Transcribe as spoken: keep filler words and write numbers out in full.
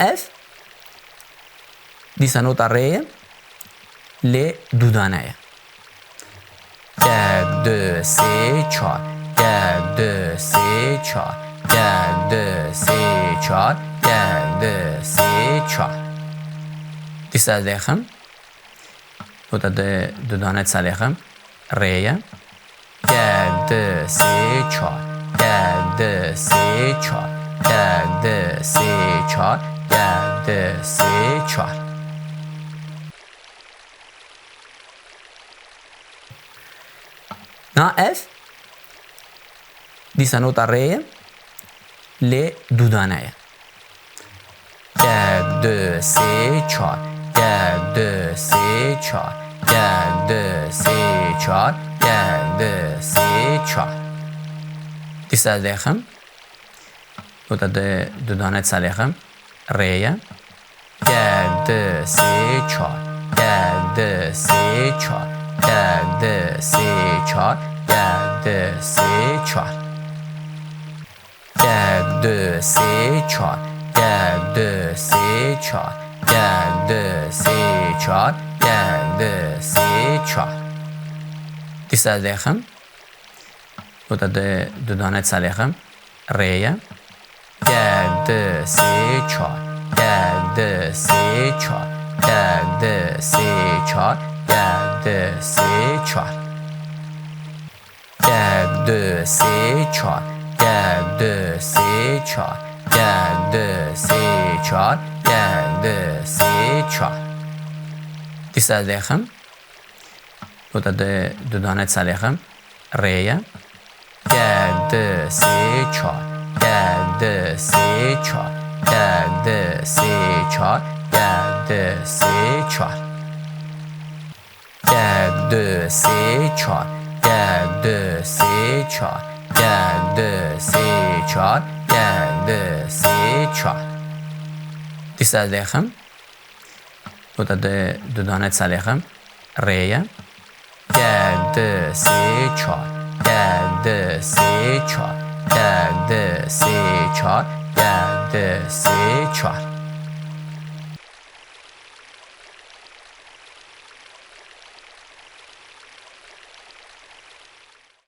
Ev dîsa nota rê ye, lê dudane ye. Yek, du, sê, çar. Yek, du, sê, çar. Yek, du, sê, çar. Yek, du, sê, çar. Dîsa ez dêxim. Nota du, dudane dîsa lêxim. Rê ye. Yek, du, sê, çar. Yek, du, sê, çar. Yek, du, sê, çar. Yek, du, sê, çar. Na ev dîsa nota rê ye, lê dudane ye. Yek, du, sê, çar. Yek, du, sê, çar. Yek, du, sê, çar. Yek, du, sê, çar. Dîsa ez dêxim. Nota du, dudane dîsa lêxim. Rê ye. Yek, du, sê, çar. Yek, du, sê, çar. Yek, du, sê, çar. Yek, du, sê, çar. Yek, du, sê, çar. Yek, du, sê, çar. Yek, du, sê, çar. Yek, du, sê, çar. Dîsa ez dêxim. Nota du, dudane dîsa lêxim. Rê ye. Yek, du, sê, çar. Yek, du, sê, çar. Yek, du, sê, çar. Yek, du, sê, çar. Yek, du, sê, çar. Yek, du, sê, çar. Yek, du, sê, çar. Yek, du, sê, çar. Dîsa ez dêxim. Nota du, dudane dîsa lêxim. Rê ye. Yek, du, sê, çar. Yek, du, sê, çar. Yek, du, sê, çar. Yek, du, sê, çar. Yek, du, sê, çar. Yek, du, sê, çar. Yek, du, sê, çar. Yek, du, sê, çar. Dîsa ez dêxim. Nota du, dudane dîsa lêxim. Rê ye. Yek, du, sê, çar. Yek, du, sê, çar. Yek, du, sê, çar. Yek, du, sê, çar.